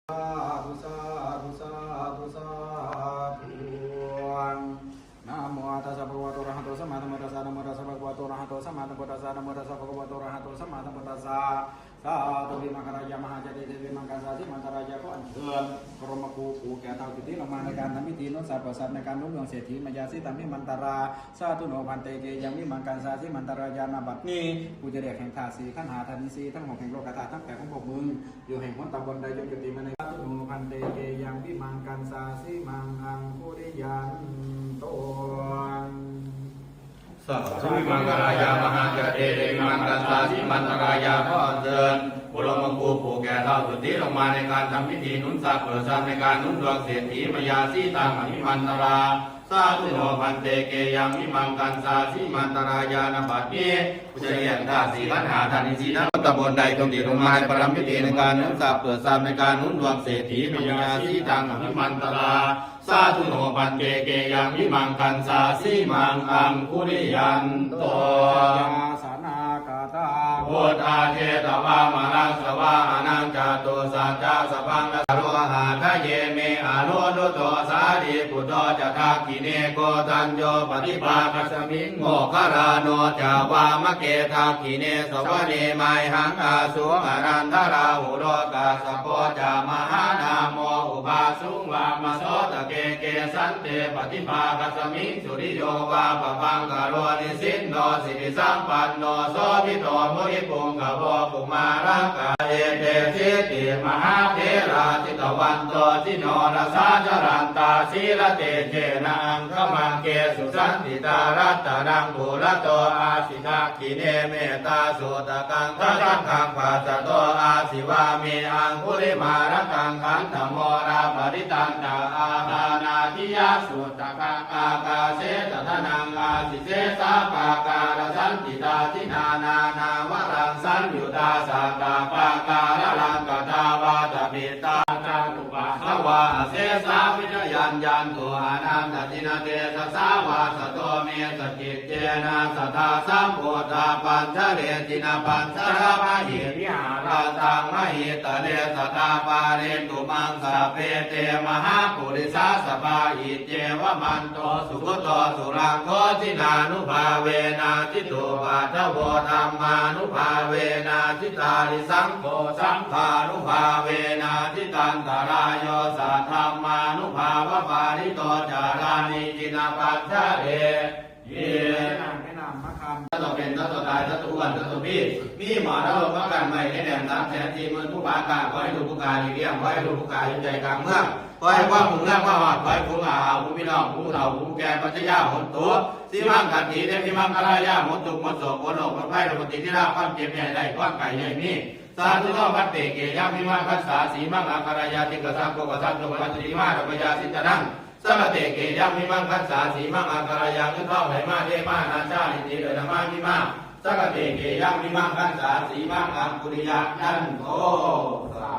ທຸ ສາທຸ ສາທຸ ສາທຸ. ນະໂມຕັດສະ ພະຄະວະໂຕ ອະລະຫະໂຕ ສຳມາສຳພຸດທັດສະ. ນະໂມຕັດສະ ພະຄະວະໂຕ ອະລະຫະໂຕ ສຳມາສຳພຸດທັດສະ. ນະໂມຕັດສະ ພະຄະວະໂຕ ອະລະຫະໂຕ ສຳມາສຳພຸດທັດສະ. ສາທຸ. ວິມັງຄະລາຍະ ມະຫາຈະເດ ເດ ວິມັງກັນສາ ສີມັນຕະລາຍະ ຂໍອັນເຊີນ ບະລົມມະຄູ ຜູ້ແກ່ເຖົ້າ ຈຸຕິລົງມາໃນການທຳພິທີ ໜູນຊັບເປີດຊັບໃນການໜູນດວງເສດຖີ ມະຍາສີຕາ ວິມັນຕະລາ. ສາທຸໂນ ພັນເຕ ເກຍັງ ວິມັງກັນສາ ສີມັນຕະລາຍະ. ນະບັດນີ້ ກູຈະຮຽກແຫ່ງທາດສີ່ ຂັນຫ້າ ທາດສີ່ທັງຫົກ ແຫ່ງໂລກະທາດທັງແປດຂອງພວກມຶງ ຢູ່ແຫ່ງຫົນຕຳບົນໃດ ຈົ່ງຈຸຕິມາໃນ. ສາທຸໂນ ພັນເຕ ເກຍັງ ວິມັງກັນສາ ສີມັງອັງຄຸລິຍັນໂຕ. ສາທຸ. ວິມັງຄະລາຍະ ມະຫາຈະເດ ເດ ວິມັງກັນສາ ສີມັນຕະລາຍະ ຂໍອັນເຊີນ ບະລົມມະຄູ ຜູ້ແກ່ເຖົ້າ ຈຸຕິລົງມາໃນການທຳພິທີ ໜູນຊັບເປີດຊັບໃນການໜູນດວງເສດຖີ ມະຍາສີຕາ ມະຫິມັນຕະລາ. ສາທຸໂນ ພັນເຕ ເກຍັງ ວິມັງກັນສາ ສີມັນຕະລາຍະ. ນະບັດນີ້ ກູຈະຮຽກແຫ່ງທາດສີ່ ຂັນຫ້າ ທາດສີ່ທັງຫົກ ຕຳບົນໃດ ຈົ່ງຕິລົງມາໃນປະລຳພິທີ ໃນການໜູນຊັບເປີດຊັບໃນການໜູນດວງເສດຖີ ມະຍາສີຕາ ມະຫິມັນຕະລາ. ສາທຸໂນ ພັນເຕ ເກຍັງ ວິມັງກັນສາ ສີມັງອັງຄຸລິຍັນໂຕ. ຍາສະນາກະຖາ ພຸດທາເທຕະວາ ມະລັງສະວາຫານັງ ຈະຕຸສັດຈະສະພັງ ໂລຫະທະເຍ ເມ ອະນຸລຸດໂທ ສາລີປຸດໂທ ຈະ ທັກຂິເນ ໂກນທັນໂຍ ປະຕິພາຄະສະມິງ ໂມກຄະລາໂນ ຈະ ວາມະເກ ທັກຂິເນ ສະວະເນ ໄມຫັງ ອາສຸງ ອະນັນທະລາຫຸໂລ ກາສະໂປ ຈະ ມະຫານາໂມ ອຸບາ ສຸງ ວາມະໂສຕະເກ ເກສັນເຕ ປະຕິພາຄະສະມິງ ສຸລິໂຍ ວາປະພັງຄະໂລ ນິສິນໂນ ສິລິສຳປັນໂນ ໂສພິໂຕ ມຸນິປຸງກະໂວ ກຸມາລະກະ ເອເຕ ສິດທິມະຫາເຖລາ ຈິຕະວັນໂຕ ຈິໂນລະສາ ຈະລັນຕາ ສີລະເຕເຈນະ ອັງຄະມັງເກສຸ ສັນທິຕາ ລັດຕະນັງ ປູລະໂຕ ອາສິ ທັກຂິເນ ເມຕຕາ ສຸດຕະກັງ ທະສັງຄະປັດສະໂຕ ອາສິວາເມ ອັງຄຸລິມາລະກັງ ຄັນທະໂມລະປະລິຕັນຕະ ອາທານາທິຍະ ສຸດຕະກັງ ອາກາເສ ຕະຖະນັງ ອາສິ ເສສາປາກາລະສັນທິຕາ ທິນານານາວະລັງ ສັງຍຸດຕາ ສາຕາປາກາລະລັງກະທາ ວາຕະປິດຕາ ຈາຕຸ ປັດສະວາ ອະເສສາ ວິທະຍັນຍັນຕຸ ອະນັນຕະຈິນະເຕຊະສາ ວາສະໂຕເມ ສະກິດເຈນະ ສະທາ ສຳພຸດທາ ປັນຊະເລ ຈິນະປັນຊະລະ ມະຫິວິຫາຣະຕັງ ມະຫິຕະເລ ສະທາ ປາເລນຕຸ ມັງ ສະເພ ເຕ ມະຫາປຸລິສາສະພາ ອິ ເຈວະມັນໂຕ ສຸກຸດໂທ ສຸລັງໂຄ ຈິນານຸພາເວນະ ຈິດຖຸປັດຖະໂວ ທຳມານຸພາເວນະ ຈິຕາລິສັງໂຄ ສັງຄານຸພາເວນະ ຈິຕັນຕະລາໂຍ ສະ ທຳມານຸພາວະປາລິໂຕ ຈາລານິ ຈິນະປັດຖະເລ ເຍ ແມ່ນ້ຳ ແມ່ນ້ຳມະຄຳ ສັດຕົວເປັນ ສັດຕົວຕາຍ ສັດຕົວອ້ວນ ສັດຕົວພີ ມີໝໍນະລົກມາກັ້ນໄວ້ໃນແດນສາມແສນສີ່ໝື່ນພູຜາກາງ ຂໍໃຫ້ລູກຜູ້ຂ້າຫຼີກລ້ຽງ ຂໍໃຫ້ລູກຜູ້ຂ້າຢູ່ໃຈກາງເມືອງ ຂໍໃຫ້ຄວາມຮຸ່ງເຮືອງມາຮອດ ຂໍໃຫ້ຝູງອ້າຫາ ຝູງພີ່ນ້ອງ ຝູງຜູ້ເຖົ້າ ຝູງຜູ້ແກ່ ປັດຊະຍາ ຫົນຕຸ ສີມັງຂັນທີ ເດ ວິມັງຄະລາຍາ ໝົດທຸກໝົດໂສກ ໂກນໂລກ ໝົດໄພ ໂລກຕິດນິລາ ຄວາມເຈັບຢ່າໃຫ້ໄດ້ ຄວາມໄຂ້ຢ່າໃຫ້ມີ ສາທຸໂນ ພັນເຕ ເກຍັງ ວິມັງກັນສາ ສີມັງອັງຄະລາຍາ ຕິກຂະສັງ ໂພກຂະສັງ ໂຊກຂະສັນ ຊຸຕິມະ ທຳມະຍາ ສິດຕະນັງ ສະລະເຕ ເກຍັງ ວິມັງກັນສາ ສີມັງອັງຄະລາຍາ ເງິນທອງໄຫຼມາເທມາ ນາຊາລິຕິ ເດີນນະມາ ມີມາ ສະກະເຕ ເກຍັງ ວິມັງກັນສາ ສີມັງອັງຄຸລິຍະ ນັນໂທ ສາ